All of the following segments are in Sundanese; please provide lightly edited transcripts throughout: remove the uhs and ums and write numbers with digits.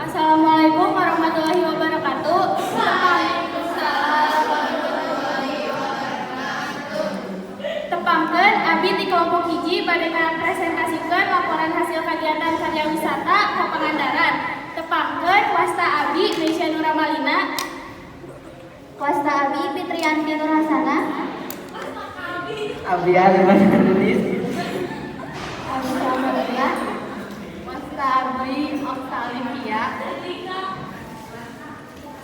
Assalamualaikum warahmatullahi wabarakatuh. Waalaikumsalam warahmatullahi wabarakatuh. Tepangkeun, abdi di kelompok 1 bade ngapresentasikeun laporan hasil kegiatan karya wisata ka Pangandaran. Tepangkeun, wasta abdi Nesya Nuramalina. Wasta abdi Fitrianti Nurhasana. Abdi Aliman Nulis. Abdi Samadina. Wasta abdi Oktalivia.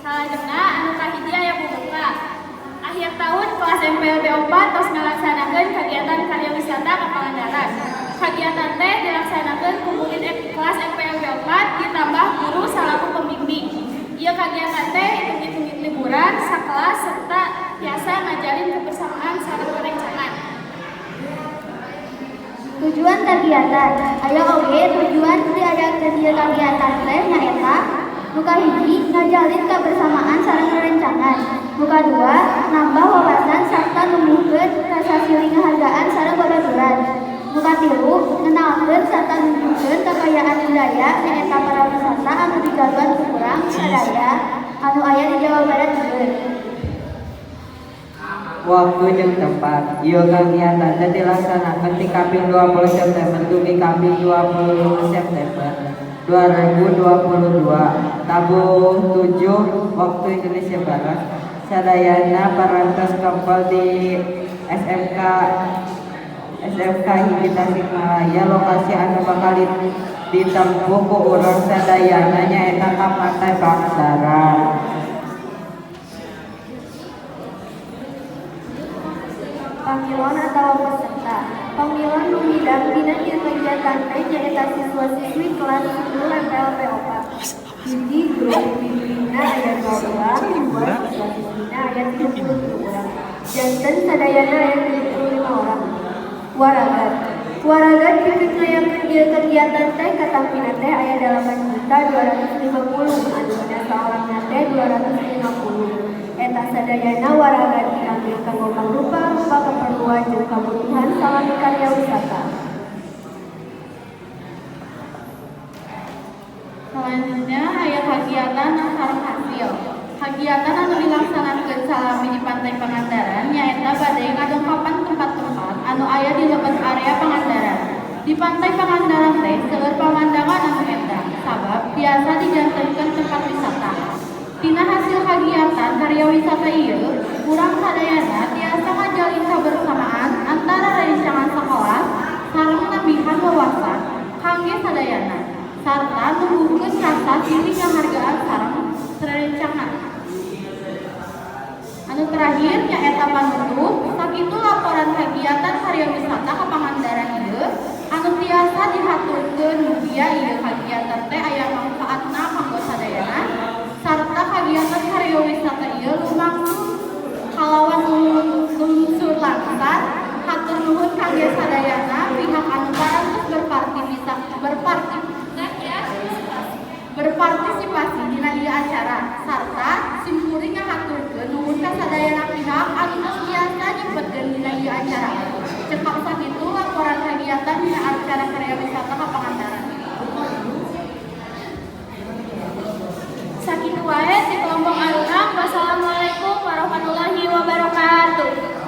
Salajengna anu kahiji aya pembuka. Akhir tahun kelas MPLB 4 tos ngalaksanakeun kegiatan karya wisata ka Pangandaran. Kegiatan teh dilaksanakeun ku murid kelas MPLB 4 ditambah guru salaku pembimbing. Ieu kegiatan teh hitung-hitung liburan sakelas serta tiasa ngajalin kebersamaan sareng rerencangan. Tujuan kegiatan. Aya oge tujuan diadakeun ieu kegiatan teh nyaeta: nu kahiji, ngajalin kebersamaan sareng rerencangan. Nu kadua, nambah wawasan sarta numbuhkeun rasa silih ngahargaan sareng babaturan. Nu katilu, ngenalkeun sarta nunjukkeun kekayaan budaya nyaeta pariwisata anu digaduhan ku urang sadaya anu aya di Jawa Barat ieu. Waktu jeung tempat. Ieu kegiatan teh dilaksanakeun ti kaping 20 September dugi kaping 25 September 2022 tabuh 7 waktu Indonesia Barat. Sadayana parantos kempel di SMK SMK 1 Tasikmalaya. Lokasi anu bakal ditempuh ku urang sadayana nyaeta ka Pantai Pangandaran. Pamilon atau peserta. Pamilon nu midang dina ieu kegiatan teh nyaeta siswa-siswi kelas 10 MPLP 4. Hiji guru pembimbingna aya 2 urang, dua siswa-siswina aya 33 urang. Janten sadayana aya 75 orang. Waragat. Waragat pikeun ngayakeun ieu kegiatan teh katampina teh aya 8.250 anu dina saorangna teh 250. Eta sadayana waragat diambil kanggo mangrupa-rupa keperluan jeung kabutuhan salami karya wisata. Selanjutnya aya kegiatan sareng hasil. Kegiatan anu dilaksanakeun salami di Pantai Pangandaran nyaeta bade ngadongkapan tempat-tempat anu aya di lebet area Pangandaran. Di Pantai Pangandaran teh seueur pamandangan anu endah sabab biasa dijantenkeun tempat wisata. Tina hasil kegiatan karya wisata ieu, urang sadayana tiasa ngajalin kebersamaan antara rerencangan sakelas sareng nambihan wawasan kangge sadayana sarta numbuhkeun rasa silih ngahargaan sareng rerencangan. Anu terakhir nyaeta panutup, sakitu laporan kegiatan karya wisata ka Pangandaran ieu anu tiasa dihaturkeun, mugia ieu kagiatan teh aya mangfaatna kanggo sadayana sarta kagiatan karya wisata ieu lumangsung kalawan lungsur lancar. Hatur nuhun kangge sadayana pihak anu parantos berpartisipasi dina ieu acara sarta simkuring ngahaturkeun nuhun ka sadayana pihak anu tos tiasa nyempetkeun dina ieu acara. Cekap sakitu laporan kegiatan dina acara karya wisata ka Pangandaran. Sakitu wae ti kelompok Arurang. Wassalamualaikum warahmatullahi wabarakatuh.